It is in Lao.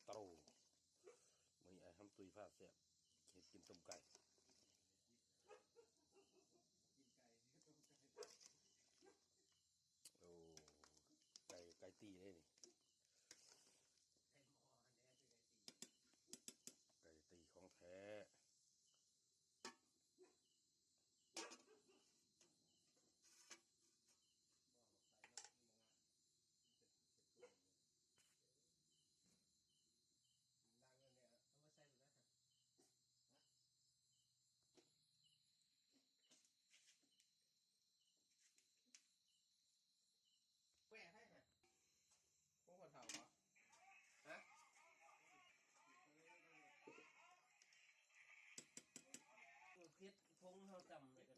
ໂຕ. ມື້ນີ້ອ້າຍຫຳຕຸ້ຍພາແຊບ ເຮັດກິນຕົ້ມໄກ່. ໂອ້ ໄກ່ ໄກ່ຕີເດ້ນີ້ ໄກ່ຕີຂອງແທ້. ແປໃຜຫັ້ນ ຂອງຄົນເຖົ້າບໍ່? ຮະ? ເຜັດ ຜົງເຮົາຕຳແລ້ວກໍ